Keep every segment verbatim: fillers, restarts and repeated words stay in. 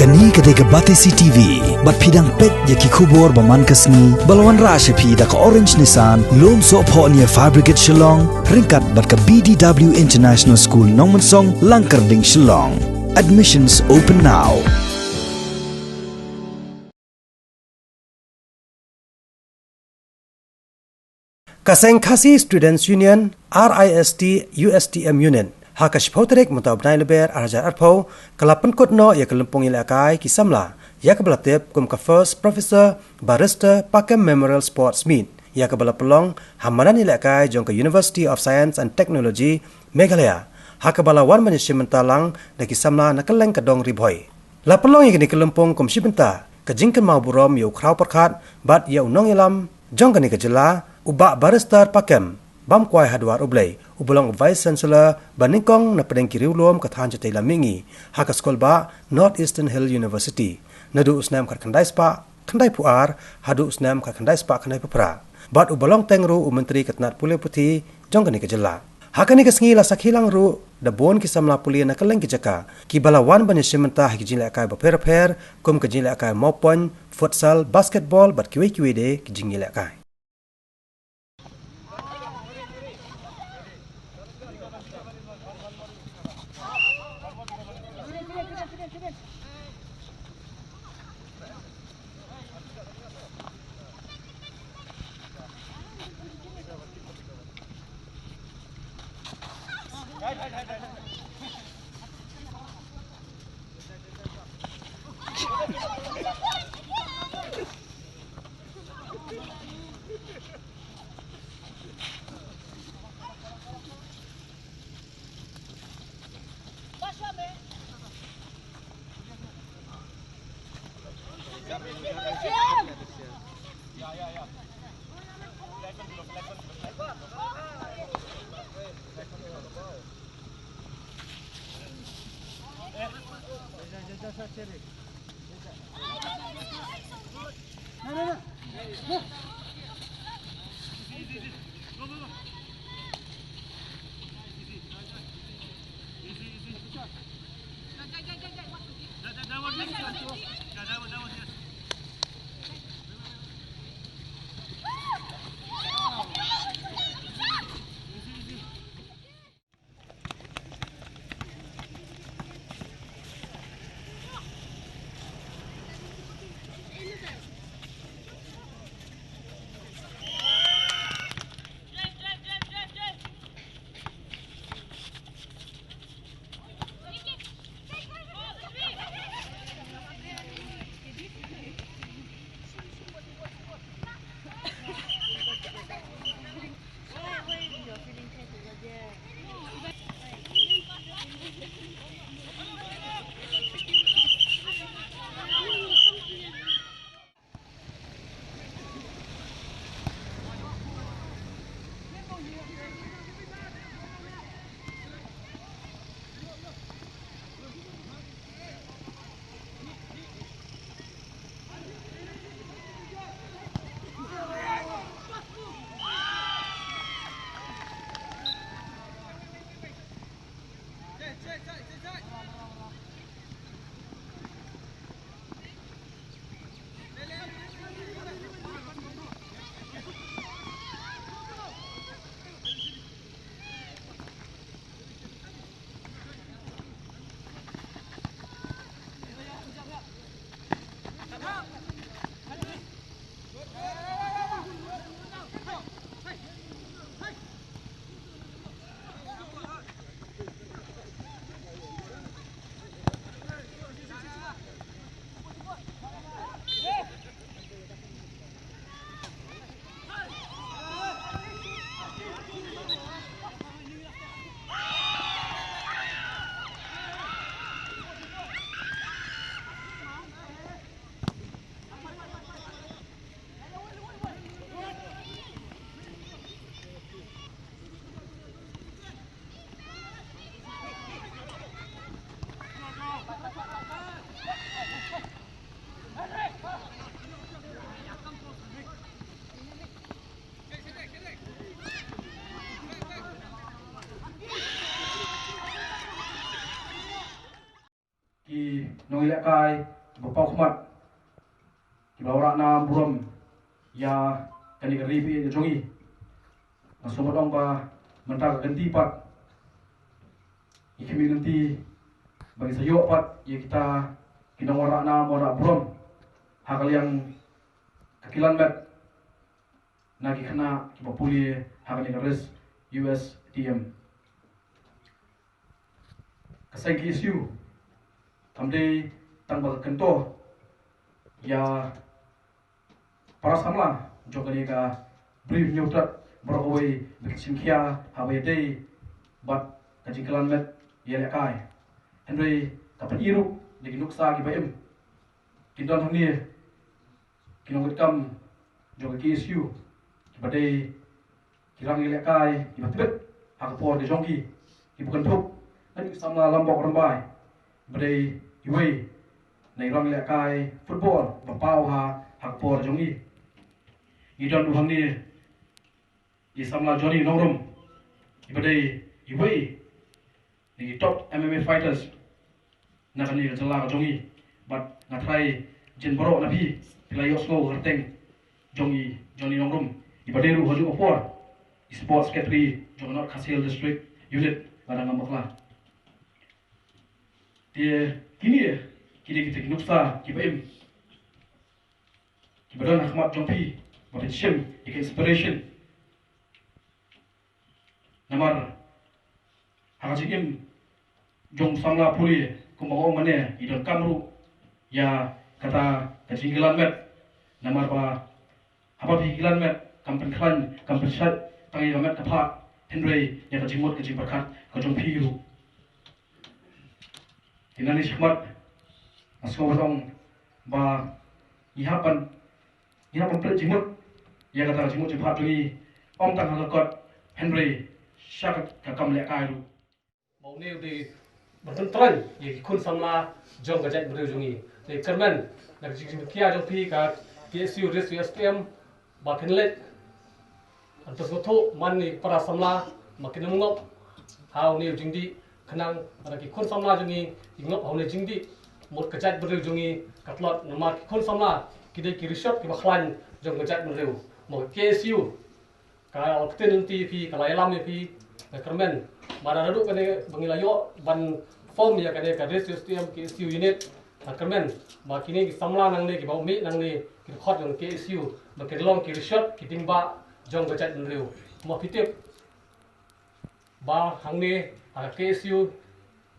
Kane ka dei ka Batesi T V, bad phi dang peit ïa ki khubor ba man ka sngi, ba la wanrah sha phi da ka Orange Nissan, Lumsohphoh near Fire Brigade Shillong, ryngkat bad ka B D W International School Nongmensong, Langkyrding, Shillong. Admissions open now. Ka Seng Khasi Students Union, R I S T U S T M Unit, ha ka shiphew tarik mynta u bnai Lber ar hajar arphew, ka la pynkut noh ïa ka lympung ïalehkai ki samla ïa kaba la tip kum ka First Professor Barrister Pakem Memorial Sports Meet, ïa kaba la pynlong ha madan ïalehkai jong ka University of Science and Technology, Meghalaya, ha kaba la wan ban ïashim bynta lang da ki samla na kylleng ka dong Ri Bhoi. La pynlong ïa kane ka lympung kum shi bynta ka jingkynmaw burom ïa u khraw pyrkhat bad ïa u nongïalam jong kane ka jylla, u Bah Barrister Pakem, bam kwai ha dwar U Blei, uba long u Vice Chancellor ba nyngkong na pdeng ki riewlum ka thaiñ shatei lam mihngi ha ka skul bah North Eastern Hill University, naduh u snem khatkhyndai spah khyndaiphew ar haduh u snem khatkhyndai spah khyndaiphew phra. Bad uba long teng ruh u Myntri ka tnat pule puthi jong kane ka jylla. Ha kane ka sngi la sakhi lang ruh da bun ki samla pule na kylleng ki jaka, kiba la wan ban ïashim bynta ha ki jingïalehkai bapher bapher, kum ka jingïalehkai mawpoiñ, futsal, basketball bad kiwei kiwei de ki jingïalehkai. lehkai ba paw khmat kiba wanrah nam burom ïa kane ka ri ba ïeit jong ngi. Nga sngewbha ong ba mynta ka kynti pat ngi khmih lynti ba ngi sa ïoh pat ïa kita ki nongwanrah nam wanrah burom ha ka liang ka kilan met na ki khynnah kiba pule ha kane ka RIS U S T M. Ka seng K S U kam dei tang ba ka kyntoh ïa para samla jong kane ka Bri Hynñiewtrep baroh kawei ba ki shim khia haba ïadei bad ka jingkilan met ïalehkai. Hynrei ka pyni ruh da ki nuksa kiba im. Kin don hangne ki nongkitkam jong ka K S U kiba dei ki rang ïalehkai kiba tbit ha ka por ka jong ki, kiba kynthup na ki samla Lambok Rymbai ba dei iwei na i rang ïalehkai football ba paw ha ha ka por jong ngi. Ngi don ruh hangne i samla Johnny Nongrum iba dei iwei na ki top M M A fighters na kane ka jylla ka jong ngi. Bad nga tharai jin baroh na phi phi la ïohsngew kyrteng jong i Johnny Nongrum iba dei ruh ha juh ka por i sports secretary jong ka North Khasi Hills District Unit, lada ngam bakla. Te kine ki dei kita ki nuksa kiba im kiba don ha khmat jong phi ba phin shim ïa ka inspiration. Namar ha ka jingim jong samla pule kumba nga ong mynne, i donkam ruh ïa kata ka jingkilan met. Namar ba haba phi kilan met kam pynkhlaiñ kam pynshait tang ïa ka met ka phad, hynrei ïa ka jingmut ka jingpyrkhat ka jong phi ruh. Te nangne shakhmat nga sngewbha ong ba ngi hap ban ngi hap ban pynleit jingmut ïa kata ka jingmut jingpyrkhat jong ngi, ym tang ha ka kot hynrei sha ka kam lehkai ruh. Ba une u dei ban pyntrei ïa ki khun samla jong ka jaitbynriew jong ngi. Te kyrmen na ka jingpynkhia jong phi ka K S U RIS U S T M ba phin leit. Hangta sngewthuh man ïa ki para samla ba kin ym ngop ha une u jingdih, khnang ba ki khun samla jong ngi ki ngop ha une u jingdih mut ka jaitbynriew jong ngi ka tlot. Namar ki khun samla ki dei ki rishot kiba khlaiñ jong ka jaitbynriew. Mo ka K S U ka la pynleit lynti ïa phi, ka la ïalam ïa phi, nga kyrmen ba naduh kane ba ngi la ïoh ban form ïa kane ka RIS U S T M K S U unit. Nga kyrmen ba kine ki samla nangne kiba mih nangne ki dkhot jong K S U ba kin long ki rishot ki dieng bah jong ka jaitbynriew. Mo phi tip ba hangne ha ka K S U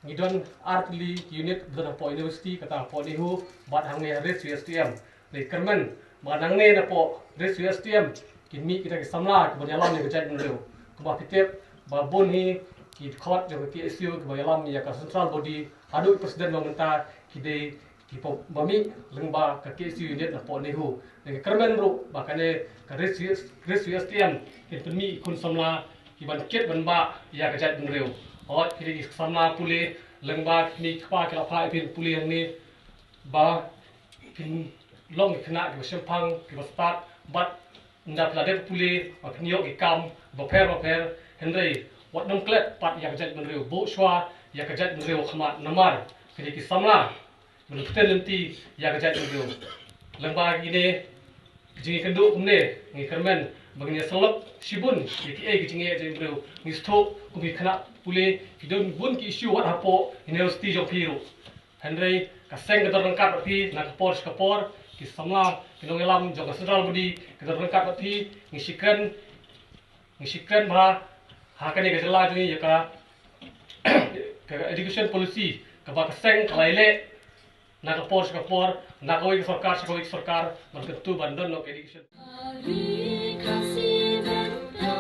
ngi don ar tylli ki unit, ba don hapoh university, kata hapoh NEHU bad hangne ha RIS U S T M. Te kyrmen ba nangne napoh RIS U S T M kin mih kita ki samla kiban ïalam ïa ka jaitbynriew. Kumba phi tip ba bun hi ki dkhot jong ka K S U kiba ïalam ïa ka central body haduh ki president ba mynta ki dei ki pop ba mih lyngba ka K S U unit napoh NEHU. Te nga kyrmen ruh ba kane ka RIS U S, RIS U S T M kin pynmih ki khun samla kiban kit ban bah ïa ka jaitbynriew. Hooid, ki dei ki samla pule lyngba ki kmie ki kpa ki la phah ïa phi pule hangne ba kin long ki khynnah kiba shemphang kiba stad bad ynda phi la dep pule ba phin ïoh ki kam bapher bapher. Hynrei wat nym klet pat ïa ka jaitbynriew, buh shuwa ïa ka jaitbynriew ha khmat namar ki dei ki samla ban pynleit lynti ïa ka jaitbynriew. Lyngba kine ki jingïakynduh kumne ngi kyrmen ba ngin ïa sylloh shibun ïa kiei ki jingeh jaitbynriew. Ngi sngewthuh kum ki khynnah pule ki don bun ki issue wat hapoh university jong phi ruh. Hynrei ka seng ka don ryngkat bad phi na ka por sha ka por, ki samla ki nongïalam jong ka central body ki don ryngkat bad phi. Ngi sngewkren, ngi sngewkren ba ha kane ka jylla jong ngi ïa ka ka education policy kaba ka seng ka la ïaleh na ka por sha ka por, na kawei ka sorkar sha kawei ka sorkar, ban kyntu ban don noh ka education. Ri Khasi mynta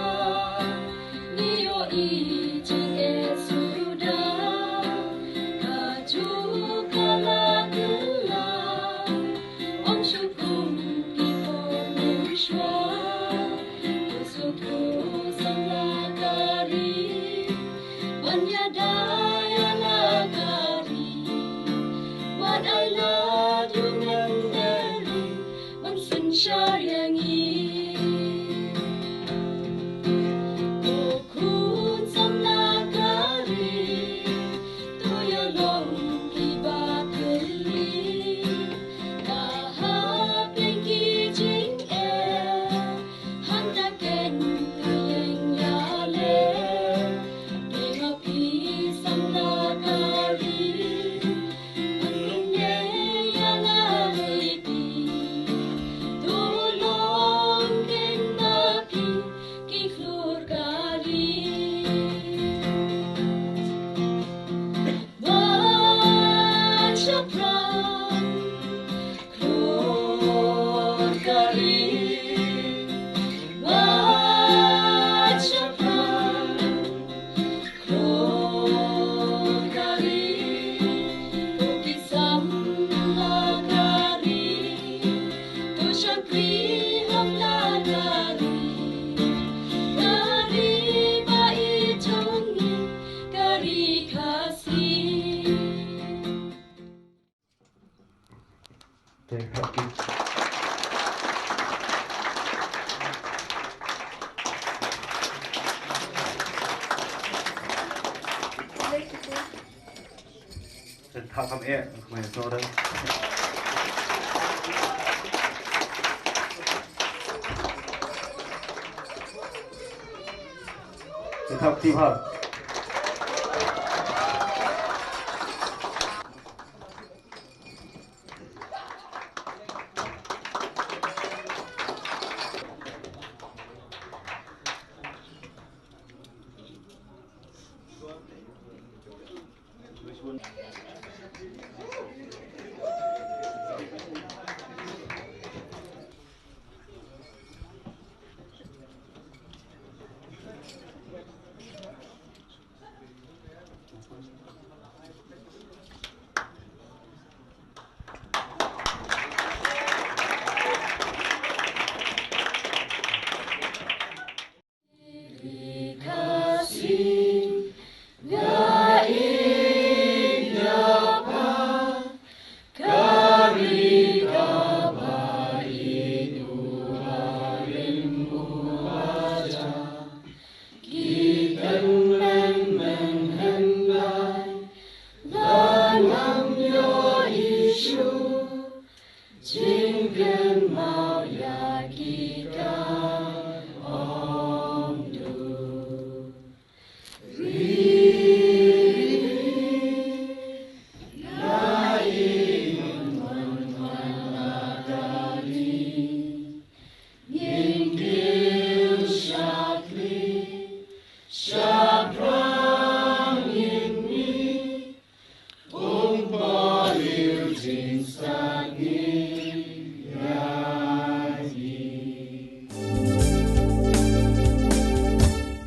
ngi ïohi jingeh suda, ka ju ka la kylla, ym shu kum ki por mynshuwa. Sngewthuh samla ka ri ban ïada ïa la ka ri. Wat ai lad ïa u mynder ri ban synshar ïa ngi. Ko khun samla ka ri, to ïa long kiba kylli. Klur ka ri, wat shaphrang. Klur ka ri, u ki samla ka ri, to shakri hamla ka ri, ka ri ba i jong ngi, ka ri Khasi.